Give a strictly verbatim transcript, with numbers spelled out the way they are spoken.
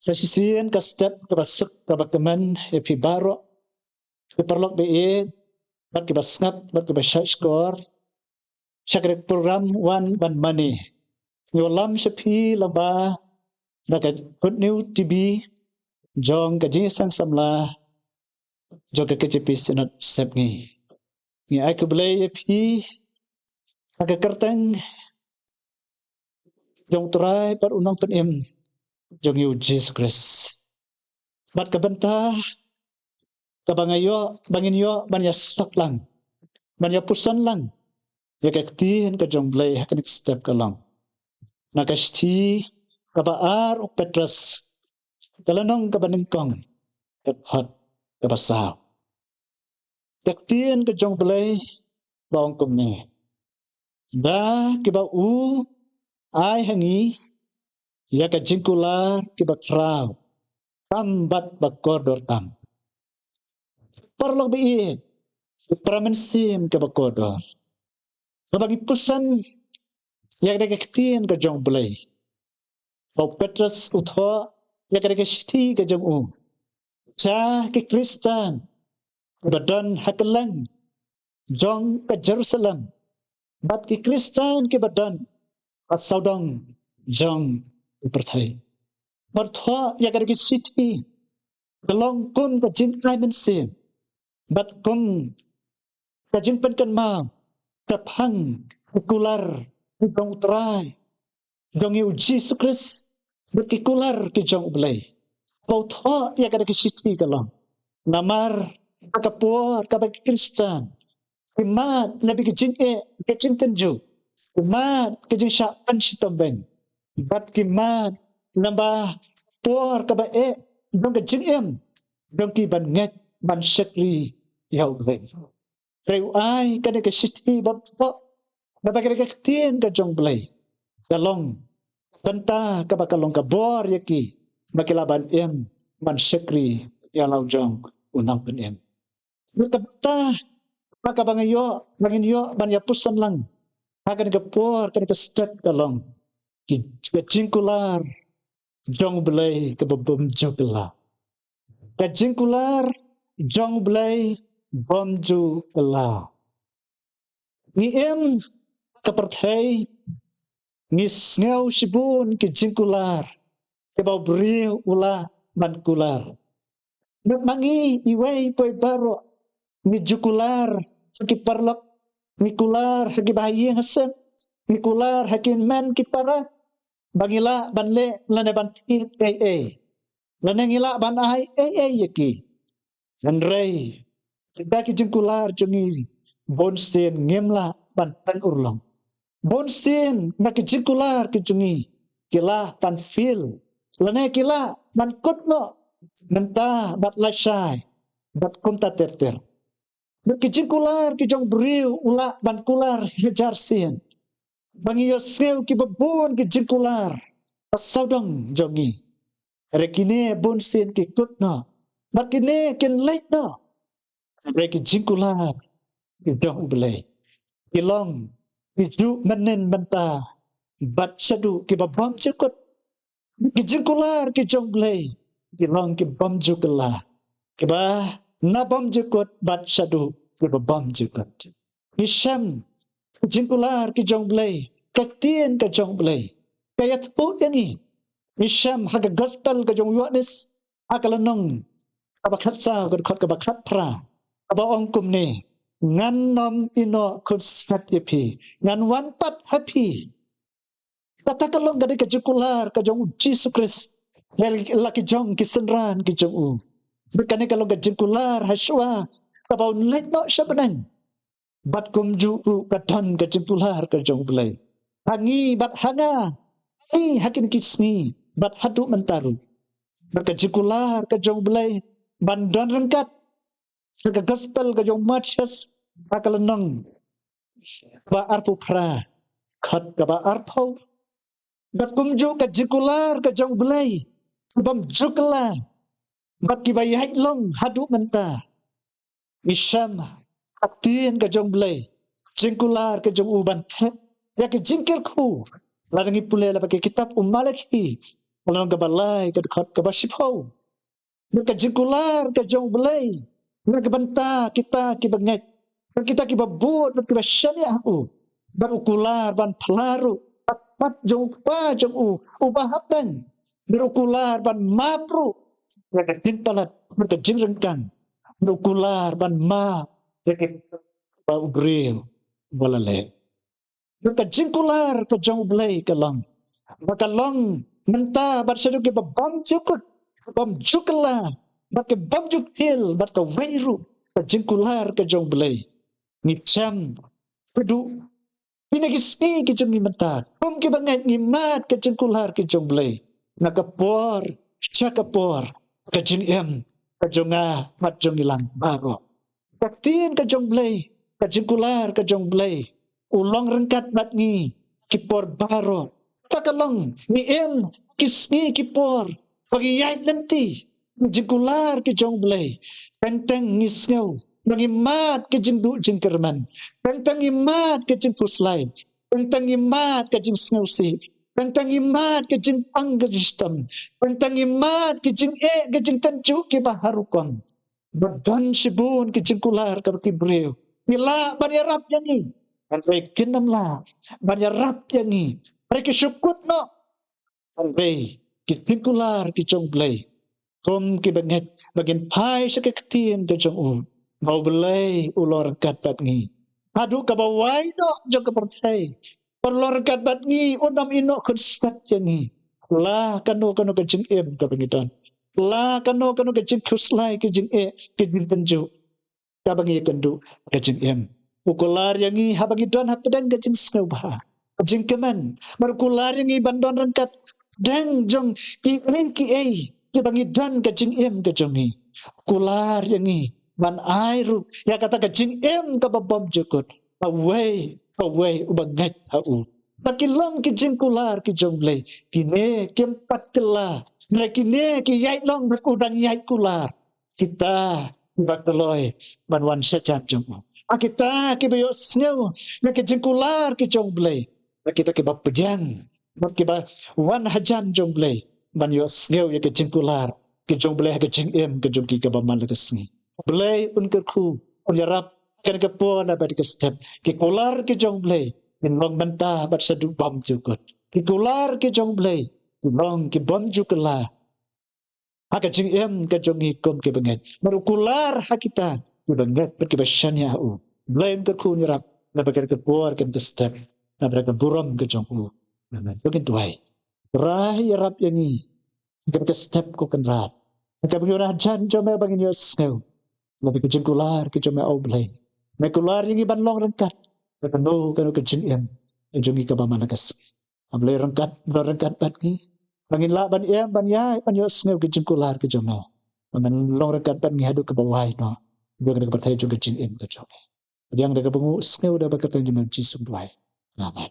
Sa shisien ka step kaba suk kaba kmen ïa phi baroh, ki paralok ba ïeit bad kiba sngap bad kiba shahshkor sha ka program Wan Ban Mane. Ngi wallam sha phi lyngba na ka Good News T V jong ka Jingïaseng Samla jong ka K J P Synod Sepngi. Ngi ai khublei ïa phi ha ka kyrteng jong U Trai bad U Nongpynim jong ngi U Jisu Khrist. Bad ka bynta kaba nga ïoh, ba ngin ïoh ban ïasuk lang, ban ïapuson lang ïa ka ktien ka jong U Blei ha kane ka step ka long na ka shithi kaba ar u Petros, ka lynnong kaba nyngkong, ka dkhot kaba saw. Ka ktien ka jong U Blei ka ong kumne: Da kiba u ai ha ngi ïa ka jingkular kiba khraw tam bad ba kordor tam. Paralok ba ïeit, ki para mynsiem kiba kordor, haba ngi puson ïa ka ktien ka jong U Blei, ba u Petros u thoh ïa ka shithi ka jong u sha ki Khristan kiba don ha kylleng jong ka Jerusalem bad ki Khristan kiba don ha sawdong jong ka pyrthei. Ba u thoh ïa ka shithi ka long kum ka jingai mynsiem bad kum ka jingpynkynmaw shaphang ka kular ka jong U Trai jong ngi U Jisu Khrist bad ki kular ki jong U Blei. Ba u thoh ïa ka shithi ka long namar ha ka por kaba ki Khristan ki mad na ka jingeh ka jingtynjuh, ki mad ka jingshah pynshitom beiñ, bad ki mad lyngba por kaba eh jong ka jingim jong ki ban ngeit ban shakri ïa U Blei. Hynrei u ai kane ka shithi ba u thoh, naba kane ka ktien ka jong U Blei ka long bynta kaba ka long ka bor ïa ki ba ki lah ban im ban shakri ïa la u jong U Nongpynim. Bad ka bynta kaba nga ïoh, ba ngin ïoh ban ïapuson lang ha kane ka por, kane ka step ka long ki, ka jingkular jong U Blei kaba bym ju kylla. Ka jingkular jong U Blei bym ju kylla. Ngi im ha ka pyrthei, ngi sngew shibun ki jingkular kiba u briew u lah ban kular. Bad ma ngi iwei pa iwei baroh ngi ju kular ha ki paralok, ngi kular ha ki bahaïing hasem, ngi kular ha ki hynmen ki para, ba ngi lah ban leh lane ban thied ei ei, lane ngi lah ban ai ei ei ïa ki. Hynrei da ki jingkular jong ngi bunsien ngim lah ban pynurlong. Bunsien na ki jingkular ki jong ngi ki lah ban fail, lane ki lah ban kut noh mynta bad lashai bad kumta ter ter. Bad ki jingkular ki jong u briew u lah ban kular hajar sien. Ba ngi ïohsngew kiba bun ki jingkular ha sawdong jong ngi. Hynrei kine bunsien ki kut noh bad kine kin leit noh. Hynrei ki jingkular ki jong U Blei ki long, ki ju mynnin mynta bad shaduh kiba bym ju kut. Ki jingkular ki jong U Blei ki long ki bym ju kylla, kiba na bym ju kut bad shaduh kiba bym ju kut. Ngi shem ki jingkular ki jong U Blei, ka ktien ka jong U Blei ka ïathuh ïa ngi. Ngi shem ha ka gospel ka jong u Ïoannis, ha ka lynnong kaba khatsaw, ka dkhot kaba khatphra, kaba ong kumne: Ngan nym ïehnoh khunsngiat ïa phi, ngan wan pat ha phi. Kata ka long ka dei ka jingkular ka jong u Jisu Khrist ïa la ki jong ki synran ki jong u. Bad kane ka long ka jingkular ha shuwa kaba un leit noh sha bneng. Bad kumjuh ruh ka don ka jingkular ka jong U Blei ha ngi bad ha nga, ha ngi ha kine ki sngi bad haduh mynta ruh. Bad ka jingkular ka jong U Blei ban don ryngkat ha ka gospel ka jong u Mathaios, ha ka lynnong ba arphew phra, dkhot kaba arphew. Bad kumjuh ka jingkular ka jong U Blei ki bym ju kylla bad kiba ïaid long haduh mynta. Ngi shem ha ka ktien ka jong U Blei, jingkular ka jong u ban thep ïa ki jingkyrkhu. Lada ngi pule lyngba ka kitab u Malakhi, Lynnong kaba lai ka dkhot kaba shiphew. Bad ka jingkular ka jong U Blei na ka bynta kita kiba ngeit, bad kita kiba bud, bad kiba shaniah ha u. Bad u kular ban phla ruh bad pat jong u Kpa jong u uba ha bneng. Bad u kular ban map ruh ïa ka jingpalat bad ka jingryngkang. Bad u kular ban map ïa kaba u briew ba la leh. Bad ka jingkular ka jong U Blei ka long, ba ka long mynta bad shaduh kiba bym ju kut, bym ju kylla, bad ki bym ju pil, bad kawei ruh ka jingkular ka jong U Blei. Ngi shem shaduh kine ki sngi ki jong ngi mynta, kum kiba ngeit ngi mad ka jingkular ka jong U Blei. Na ka por sha ka por, ka jingim ka jong nga bad jong ngi lang baroh. Ka ktien ka jong U Blei, ka jingkular ka jong U Blei, u long ryngkat bad ngi ki por baroh. Kata ka long, ngi im ki sngi ki por ba ngi ïaid lynti ki jingkular ki jong U Blei. Teng teng ngi sngew ba ngi mad ki jingduh jingkyrmen. Teng teng ngi mad ki jingkhuslai. Teng teng ngi mad ki jingsngewsih. Teng teng ngi mad ki jingpang ki jingshitom. Teng teng ngi mad ki jingeh ki jingtynjuh kiba har rukom. Ba don shibun ki jingkular kaba ki briew ngi lah ban ïarap ïa ngi, hynrei kin ym lah ban ïarap ïa ngi. Hynrei ki shu kut noh. Hynrei ki jingkular ki jong U Blei, kum kiba ngeit ba ngin phai sha ka ktien ka jong u, ba U Blei u long ryngkat bad ngi haduh kaba wai noh jong ka pyrthei. Bad u long ryngkat bad ngi, un ym ïehnoh khunswet ïa ngi. La kano kano ka jingim kaba ngi don, la kano kano ka jingkhuslai, ka jingeh, ka jingtynjuh, kaba ngi ïakynduh ka jingim. U kular ïa ngi haba ngi don hapdeng ka jingsngewbha, ka jingkmen. Bad u kular ïa ngi ban don ryngkat hapdeng jong kiei kiei kiba ngi don ka jingim ka jong ngi. U kular ïa ngi ban ai ruh ïa kata ka jingim kaba bymjukut ha uwei pa uwei uba ngeit ha u. Bad ki long ki jingkular ki jong U Blei. Kine kim pat kylla, hynrei kine ki ïaid long bad u dang ïaid kular. Kita kiba kloi ban wan shajan jong u, ha kita kiba ïohsngew ïa ki jingkular ki jong U Blei, ha kita kiba pdiang bad kiba wan hajan jong U Blei ban ïohsngew ïa ki jingkular ki jong U Blei ha ka jingim ka jong ki kaba man la ka sngi. U Blei un kyrkhu, un ïarap kane ka por, la bad ka step. Ki kular ki jong U Blei kin long mynta bad shaduh bymjukut. Ki kular ki jong U Blei kin long ki bymjukut la ha ka jingim ka jong ngi kum kiba ngeit. Bad u kular ha kita kiba ngeit bad kiba shaniah ha u. U Blei un kyrkhu, un ïarap na bynta ka por, kane ka step, na bynta ka burom ka jong u. Amen. To ngin duwai. Trai, ïarap ïa ngi ha kane ka step, ko Kynrad. Ha kaba ngi wan hajan jong me ba ngin ïohsngew la bad ka jingkular ka jong me, A Blei. Me kular ïa ngi ban long ryngkat ha kano kano ka jingim ka jong ngi kaba man la ka sngi. A Blei ryngkat, long ryngkat bad ngi, ba ngin lah ban im, ban ïaid, ban ïohsngew ki jingkular ki jong me. Ba men long ryngkat bad ngi haduh kaba wai noh jong kane ka pyrthei jong ka jingim ka jong ngi. Pdiang da kaba nguh, sngew da bad ka kyrteng jong me Jisu duwai. Amen.